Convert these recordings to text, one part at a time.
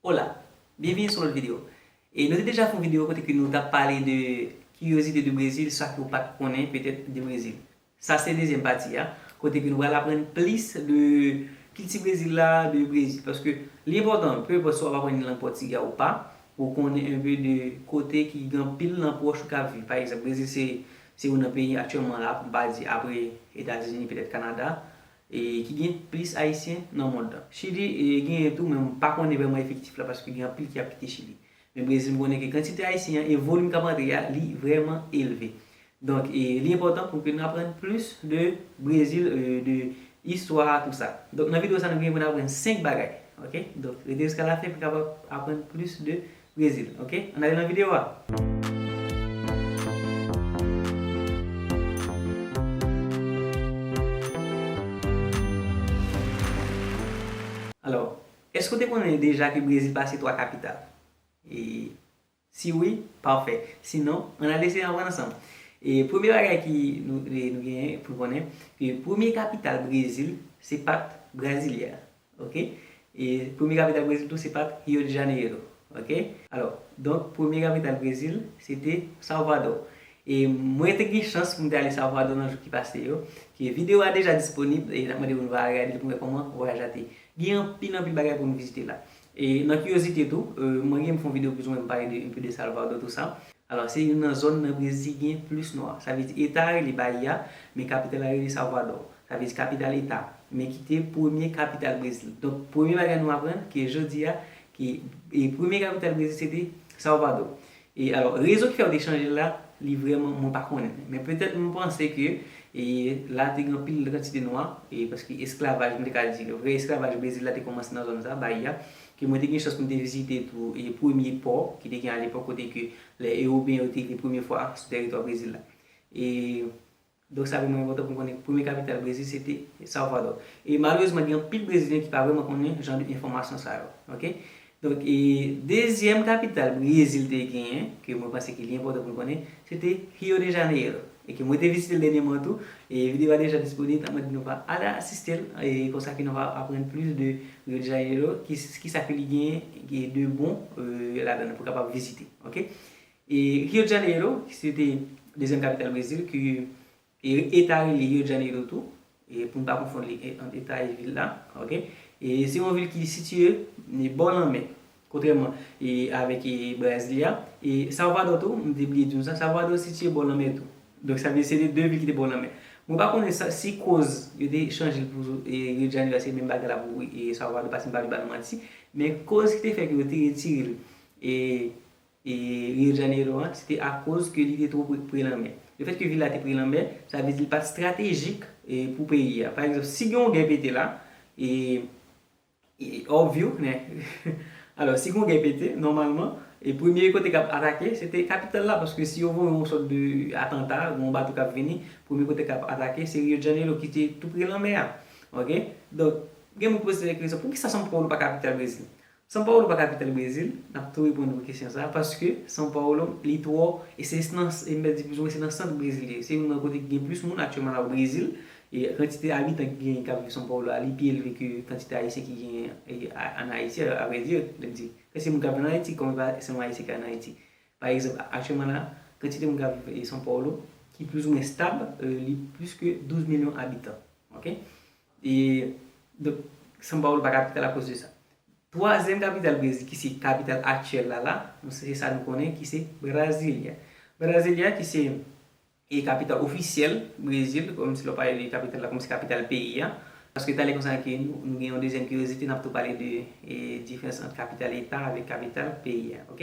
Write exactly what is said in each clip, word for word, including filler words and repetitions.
Hola, byenvini sou lòt videyo. E nou te deja fè yon videyo kote ke nou t ap pale de kiryozite de Brezil, sa ke w pa t konnen petèt de Brezil. Sa se dezyèm pati a, kote ke nou pral aprann plis de kilti Brezil la, de Brezil. Paske li enpòtan, pe enpòt si w ap aprann lang pòtigè ou pa, pou w konnen enpe de kote ki gen anpil nan pwòch ou k ap viv. Pa egzanp, Brezil se, se youn nan peyi aktyèlman la, pou m pa di apre Etazini, petèt Kanada, e ki gen plis Ayisyen nan mond lan. Chili, e, genyen tou, men m pa konnen vrèman efektif la, paske gen anpil ki ap kite Chili. Men Brezil, m konnen ke kantite Ayisyen an e volim k ap antre a, li vrèman elve. Donk, e, li enpòtan pou ke nou aprann plis de Brezil, e, de istwa, tou sa. Donk, nan videyo sa, nou gen pou n aprann senk bagay. Ok? Donk, rete jiska lafen pou n kapab aprann plis de Brezil. Ok? Ann ale nan videyo a. Alò, èske w te konnen deja ke Brezil pase twa kapital? E si wi, pafè. Sinon, ann al eseye aprann ansanm. E premye bagay ki nou, e nou genyen pou n konnen, ke premye kapital Brezil, se pa t Brasilia. Ok? E premye kapital Brezil tou, se pa t Rio de Janeiro. Ok? Alò, donk, premye kapital Brezil, se te Salvador. E mwen te gen chans pou m te ale Salvador nan jou ki pase yo, ke videyo a deja disponib, e n ap mande pou nou va gade l pou n wè kòman vwayaj la te ye. Gen anpil, anpil bagay pou nou vizite la. E nan kiryozite tou, e, mwen gen pou m fè yon videyo plis ou mwen pale de, enpe de Salvador, tou sa. Alò, se youn nan zòn nan Brezil ki gen plis nwa. Sa vle di eta a rele Bahia, men kapital la rele Salvador. Sa vle di kapital eta, men ki te premye kapital Brezil. Donk, premye bagay nou aprann, ke jodi a, ke, e, premye kapital Brezil, se te Salvador. E alò, rezon ki fè yo te chanje l la, li vrèman, mwen pa konnen. Men petèt mwen panse ke, e, la te gen anpil kantite nwa, e paske esklavaj, mwen te ka di, vrè esklavaj Brezil la te kòmanse nan zòn sa, Bahia, ke mwen te gen chans pou m te vizite tou, e premye pò ki te gen alepòk kote ke lè Ewopeyen yo te rive premye fwa sou tèritwa Brezil la. E Donk, sa vrèman enpòtan pou n konnen premye kapital Brezil, se te Salvador. E malerezman, gen anpil Brezilyen ki pa vrèman konnen jan de enfòmasyon sa yo. Ok? Donk, e dezyèm kapital Brezil te genyen, ke mwen panse ke li enpòtan pou n konnen, se te Rio de Janeiro. E ke mwen te vizite l dènyèman tou, e videyo a deja disponib, m ap mande nou va ale asiste l, e konsa ke nou va aprann plis de Rio de Janeiro, ki, kisa ke li genyen de bon, e, ladan l pou kapab vizite. Ok? E Rio de Janeiro, ki se te dezyèm kapital Brezil, ki e eta rele Rio de Janeiro tou, e pou n pa konfonn li, e, ant eta e vil la, ok? E se yon vil ki sitiye, e, bò lanmè, kontrèman, e, avèk, e, Brasilia. E Salvador tou, m te bliye di nou sa, Salvador sitiye bò lanmè tou. Donk, sa vle di se te de vil ki te bò lanmè. Mwen pa konnen sa, si koz yo te chanje l pou, e, Rio de Janeiro, se menm bagay la pou, e, Salvador, paske m pa vle ba nou manti. Men koz ki te fè ke yo te retire l, e, e Rio de Janeiro an, se te akoz ke li te twò pre, pre lanmè. Lefètke vil la te pre lanmè, sa vle di li pa t estratejik, e, pou peyi a. Pa egzanp, si gen yon gè pete la, e, e obvyo, men, alò, si gen yon gè pete, nòmalman, e premye kote k ap atake, se te kapital la, paske si yo voye yon sòt de atanta, yon bato k ap vini, premye kote k ap atake, se Rio de Janeiro ki te tou pre lanmè a. Ok? Donk, gen moun ki poze kesyon, poukisa São Paulo pa kapital Brezil? São Paulo pa kapital Brezil, n ap tou reponn pou kesyon sa a, paske São Paulo, li twò, e se nan, e m di plizoumwen se nan sant Brezil li ye. Se youn nan kote ki gen plis moun aktyèlman la o Brezil, e kantite abitan ki gen, k ap viv São Paulo a, li pi elve ke kantite ayisyen ki gen, e, a, ann Ayiti, a, a vrè di, lè m di, kantite moun k ap viv ann Ayiti, kòm e pa sèlman ayisyen ki ann Ayiti. Pa egzanp, aktyèlman la, kantite moun k ap viv, e, São Paulo, ki plizoumwen stab, e, li plis ke douz milyon abitan. Ok? E, donk, São Paulo pa kapital akoz de sa. Twazyèm kapital Brezil, ki se kapital aktyèl la, la, nou se, se sa nou konnen, ki se Brasilia. Brasilia, ki se, e, kapital ofisyèl Brezil, kòmsi lè w pale de kapital la, kòmsi kapital peyi a. Paske talè konsa ke nou, nou gen yon dezyèm kiryozite, n ap tou pale de, e, diferans ant kapital eta avèk kapital peyi a, ok?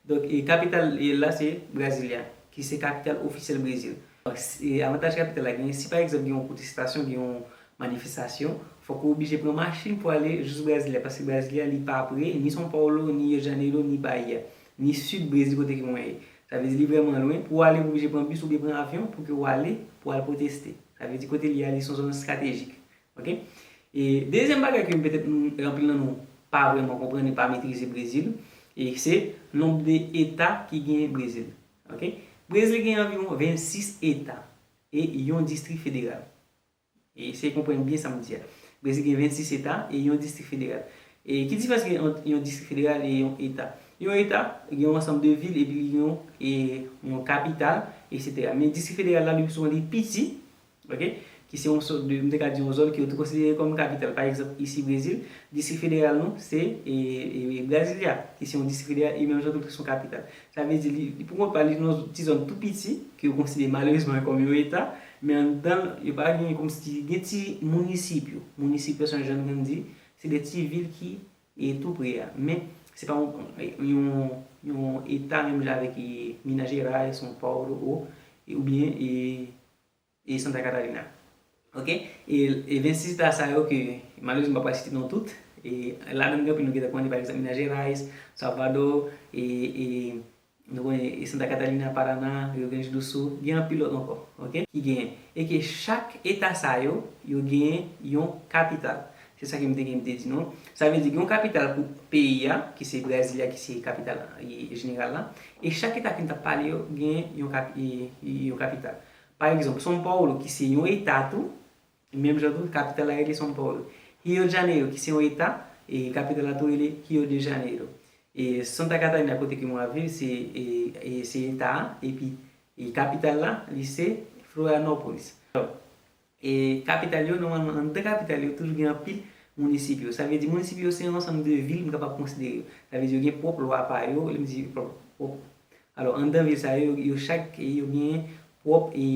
Donk, e, kapital, e, la se Brasilia, ki se kapital ofisyèl Brezil. E, avantaj kapital la genyen, si pa egzanp gen yon pwotestasyon, gen yon manifestasyon, fòk ou oblije pran machin pou ale jis Brasilia, paske Brasilia li pa pre ni São Paulo, ni Rio de Janeiro, ni Bahia, ni sid Brezil kote ke mwen ye. Sa vle di li vrèman lwen. Pou w ale, ou oblije pran bis oubyen pran avyon pou ke w ale, pou w al pwoteste. Sa vle di kote li a, li se yon zòn estratejik. Ok? E dezyèm bagay ke petèt nou, anpil nan nou pa vrèman konprann e pa metrize Brezil, e se nonb de eta ki genyen Brezil. Ok? Brezil gen anviwon vennsis eta e yon distri federal. E eseye konprann byen sa m di a. Brezil gen vennsis eta e yon distri federal. E ki diferans gen ant yon distrik federal e yon eta? Yon eta gen yon ansanm de vil epi li gen yon, e, yon kapital, etsetera. Men distrik federal la, li souvan li piti, ok? Ki se yon sòt de, m te ka di yon zòn ke yo tou konsidere kòm kapital. Pa egzanp, isi Brezil, distrik federal nou, se, e, e, e Brasilia, ki se yon distrik federal e menm jan tou se yon kapital. Sa vle di, li, li pou kont pa li nan yon ti zòn tou piti, ke yo konsidere malerezman kòm yon eta, men anndan l, yo pa gen kòmsi gen ti município. Município se yon jan nou konn di, se de ti vil ki e tou pre a. Men, se pa yon, yon, yon eta menm jan avèk, e, Minas Gerais, São Paulo, ou, e, oubyen, e, e Santa Catarina. Ok? E, e vennsis eta sa yo ke, malerezman, m pa pral site non tout, e ladan gen anpil nou gentan konnen, pa egzanp, Minas Gerais, Salvador, e, e nou konnen, e Santa Catarina, Paraná, Rio Grande do Sul, gen anpil lòt ankò, ok, ki genyen. E ke chak eta sa yo, yo genyen yon kapital. Se sa ke m te gen, m te di nou. Sa vle di gen yon kapital pou peyi a, ki se Brasilia, ki se kapital, e, jeneral la. E chak eta ke m t ap pale yo, genyen yon kap-, e, e, yon kapital. Pa egzanp, São Paulo, ki se yon eta tou, menm jan tou, kapital la rele São Paulo. Rio de Janeiro, ki se yon eta, e kapital la tou rele Rio de Janeiro. E Santa Catarina, kote ke mwen ap viv, se, e, e, se eta a, epi, e kapital la, li se Florianópolis. Alò, e kapital yo, nòmalman, anndan kapital yo, toujou gen anpil município. Sa vle di, município se yon ansanm de vil, m kapab konsidere yo. Sa vle di, yo gen pwòp lwa pa yo, lè m di pwòp, pwòp Alò, anndan vil sa yo, yo chak, e, yo gen pwòp, e,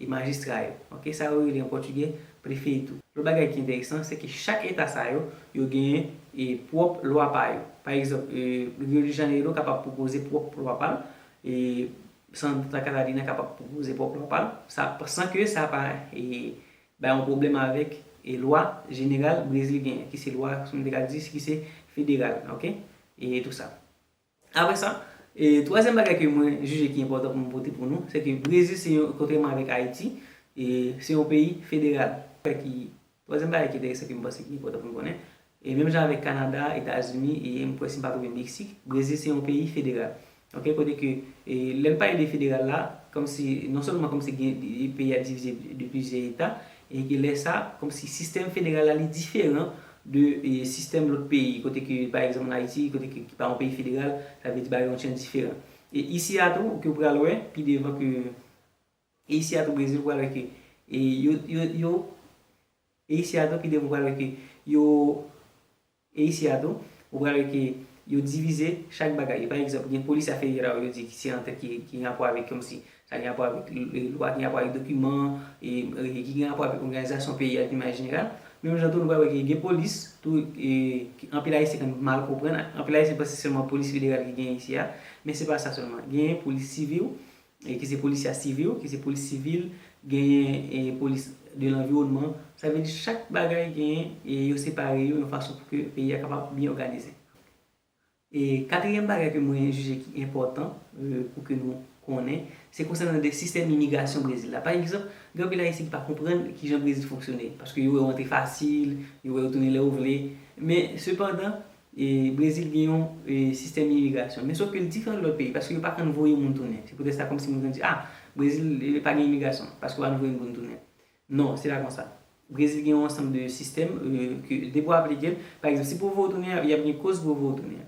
e majistra yo. Ok, sa yo rele an pòtigè prefeitu. Lòt bagay ki enteresan, se ke chak eta sa yo, yo gen, e, pwòp lwa pa yo. Pa egzanp, e, Rio de Janeiro kapab pwopoze pwòp lwa pa l, e Santa Catarina kapab pwopoze pwòp lwa pa l, sa, san ke sa pa, e, bay yon pwoblèm avèk, e, lwa jeneral Brezil genyen, ki se lwa, si m te ka di, ki se federal, ok? E tou sa. Apre sa, e, twazyèm bagay ke mwen jije ki enpòtan pou m pote pou nou, se ke Brezil se yon, kontrèman avèk Ayiti, e, se yon peyi federal. Ki, twazyèm bagay ki enteresan ke m panse ki enpòtan pou nou konnen, e menm jan avèk Kanada, Etazini, e m kwè si m pa twonpe Meksik, Brezil se yon peyi federal. Ok, kote ke, e, lè n pale de federal la, kòmsi, non sèlman kòmsi gen, e, peyi a divize de, de plizyè eta, e ke lè sa, kòmsi sistèm federal la li diferan de, e, sistèm lòt peyi, kote ke, pa egzanp, ann Ayiti, kote ke, ki pa yon peyi federal, sa vle di bagay yo yon ti jan diferan. E isi a tou, ke w pral wè, pi devan ke, e isi a tou, Brezil, w pral wè ke, e yo, yo, yo, e isi a tou, pi devan, w pral wè ke yo, e isi a tou, w pral wè ke yo divize chak bagay. Pa egzanp, gen polis a federal, yo di ki se an tèt ki, ki gen rapò avèk, kòmsi, sa gen rapò avèk, e, lwa, ki gen rapò avèk dokiman, e, e, ki gen rapò avèk òganizasyon peyi a, de manyè jeneral. Menm jan tou, nou pral wè ke gen polis, tou, e, ki anpil Ayisyen konn mal konprann, anpil Ayisyen panse se sèlman polis federal ki genyen isi a, men se pa sa sèlman. Genyen polis sivil, e, ki se polisya sivil, ki se polis sivil, genyen, e, polis de lanviwònman. Sa vle di chak bagay genyen, e, yo separe yo yon fason pou ke peyi a kapab byen òganize. E katriyèm bagay ke mwen jije ki enpòtan, e, pou ke nou konnen, se konsènan de sistèm imigrasyon Brezil la. Pa egzanp, gen anpil Ayisyen ki pa konprann kijan Brezil fonksyone, paske yo wè w antre fasil, yo wè w tounen lè w vle. Men, sepandan, e, Brezil gen yon, e, sistèm imigrasyon. Men sòf ke l diferan de lòt peyi, paske yo pa konn voye moun tounen. Se poutèt sa, kòmsi moun konn di, a, Brezil, e, pa gen imigrasyon, paske yo pa konn voye moun tounen. Non, se pa konsa. Brezil gen yon ansanm de sistèm, e, ke depi w aplike l, pa egzanp, si pou w voye w tounen, y ap gen koz pou w voye w tounen.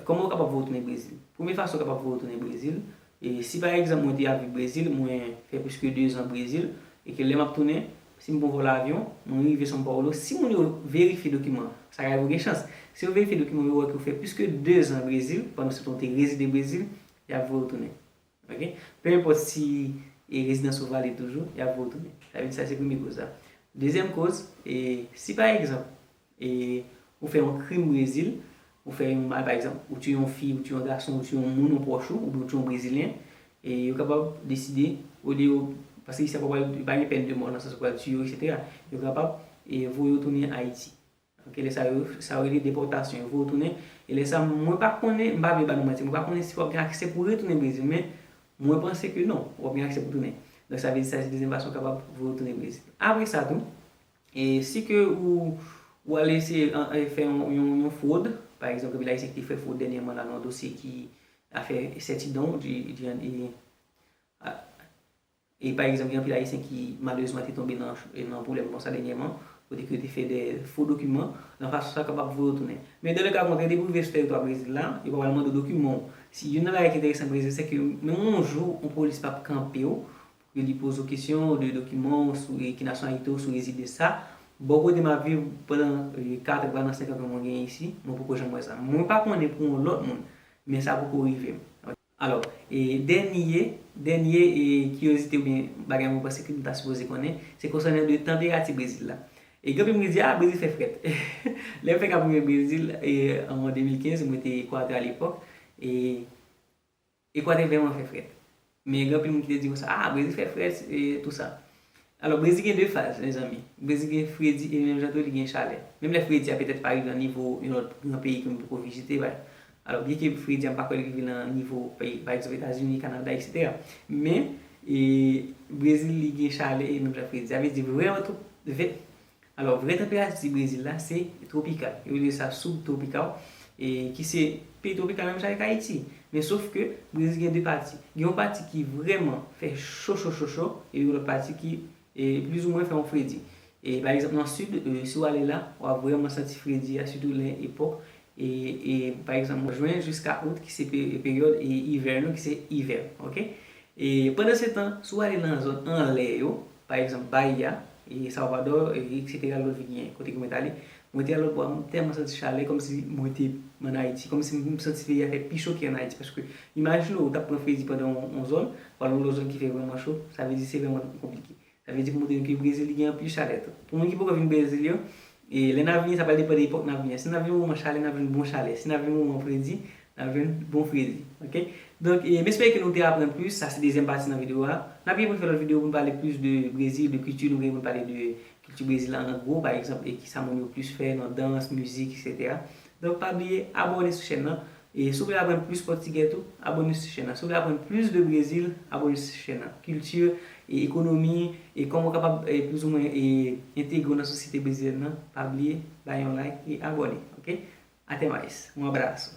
Kòman w kapab voye w tounen Brezil? Premye fason w kapab voye w tounen Brezil, e si pa egzanp mwen te ap viv Brezil, mwen fè plis ke de zan Brezil, e ke lè m ap tounen, si m pran vòl avyon, mwen rive São Paulo, si moun yo verifye dokiman, sa ka rive w gen chans. Si yo verifye dokiman, yo wè ke w fè plis ke de zan Brezil, pandan se tan w te rezide Brezil, y ap voye w tounen. Ok? Pe enpòt si e rezidans ou valid toujou, y ap voye w tounen. Sa vle di sa se premye koz la. Dezyèm koz, e si pa egzanp, e ou fè yon krim Brezil, ou fè yon mal, pa egzanp, ou tiye yon fi, ou tiye yon gason, ou tiye yon moun, yon pwòch ou, oubyen ou tiye yon Brezilyen, e yo kapab deside, olye yo, paske isi a pa pral, pa gen pèn de mò nan sans ou pral tiye yo, etsetera. Yo kapab, e voye w tounen Ayiti. Ok, lè sa yo, sa yo rele depòtasyon, yo voye w tounen. E lè sa, mwen pa konnen, m pa vle ba nou manti, mwen pa konnen si w ap gen aksè pou w retounen Brezil, men mwen panse ke non, w ap gen aksè pou w tounen. Donk, sa vle di sa se dezyèm fason w kapab voye w tounen Brezil. Apre sa tou, e si ke ou, ou al eseye, an, e, fè yon, yon, yon fwod, pa egzanp, gen anpil Ayisyen ki te fè fwod dènyèman la nan yon dosye ki afè sètidon, di, di, e, a, E pa egzanp, gen anpil Ayisyen ki malerezman te tonbe nan, nan pwoblèm konsa dènyèman. kote ke yo te fè de fo dokiman, nan fason sa kapab voye w tounen. Men dan le ka kontrè, depi w rive sou tèritwa Brezil la, yo pa pral mande w dokiman w. Si youn nan bagay ki enteresan Brezil, se ke menm yon jou, yon polis p ap kanpe w, pou ke li poze w kesyon de dokiman w, sou, e ki nasyonalite w, si w rezide sa. Bò kote m ap viv pandan, e, kat an, pandan senk an ke mwen genyen isi, mwen poko janm wè sa. Mwen pa konnen pou yon lòt moun, men sa poko rive m. Alò, e dènye, dènye, e, kiyozite oubyen bagay mwen panse ke nou ta sipoze konnen, se konsènan de tanperati Brezil la. E gen anpil moun ki di, "Ah, Brezil fè frèt." Lè m fèk ap rive Brezil, e, an de mil kenz, mwen te Ekwatè alepòk, e Ekwatè vrèman fè frèt. Men gen anpil moun ki te di konsa, "Ah, Brezil fè frèt, e tou sa." Alò, Brezil gen de faz, mezanmi. Brezil gen fredi e menm jan tou li gen chalè. Menm lè fredi a petèt pa rive nan nivo yon lòt gran peyi ke m poko vizite, bay. Alò, byenke fredi a m pa kwè li rive nan nivo peyi, pa egzanp, Etazini, Kanada, etsetera. Men, e, Brezil li gen chalè e menm jan fredi. Sa vle di vrèman tout vèt. Alò, vrè tanperati Brezil la, se twopikal. Yo rele sa subtropikal, e ki se peyi twopikal menm jan avèk Ayiti. Men sof ke Brezil gen de pati. Gen yon pati ki vrèman fè cho, cho, cho, cho, e yon lòt pati ki, e, plizoumwen fè yon fredi. E pa egzanp, nan sid, e, si w ale la, w ap vrèman santi fredi a, sitou lè epòk, e, e pa egzanp, jen jiska out, ki se pe-, peryòd, e, ivè nou, ki se ivè, oke? E pandan se tan, si w ale nan zòn anlè yo, pa egzanp, Bahia, e Salvador, e etsetera, lòt vil gen, kote ke mwen t ale, mwen te al lòt bò a, mwen tèlman santi chalè, kòmsi mwen te ann Ayiti, kòmsi m santi peyi a fè pi cho ke ann Ayiti, paske imajine w, w t ap pran fredi pandan yon, yon zòn, w al yon lòt zòn ki fè vrèman cho, sa vle di se vrèman konplike. Sa vle di pou montre nou ke Brezil li gen anpil chalè tou. Pou moun ki poko vin Brezil yo, e lè n ap vini, sa pral depann de epòk n ap vini. Si n ap vin moman chalè, n ap jwenn bon chalè. Si n ap vin moman fredi, n ap jwenn bon fredi. Oke? Donk, e, m espere ke nou te aprann plis. Sa se dezyèm pati nan videyo a. N ap gen pou n fè lòt videyo pou n pale plis de Brezil, de kilti. Nou gen pou n pale de kilti Brezil la an gwo, pa egzanp, e kisa moun yo plis fè nan dans, mizik, etsetera. Donk, pa bliye abòne sou chèn nan. E si w vle aprann plis pòtigè tou, abòne sou chèn nan. Si w vle aprann plis de Brezil, abòne sou chèn nan. Kilti, e ekonomi, e kòman w kapab, e plizoumwen, e entegre w nan sosyete brezilyèn nan, pa bliye bay yon like e abòne, oke? Até mais. Un abraço.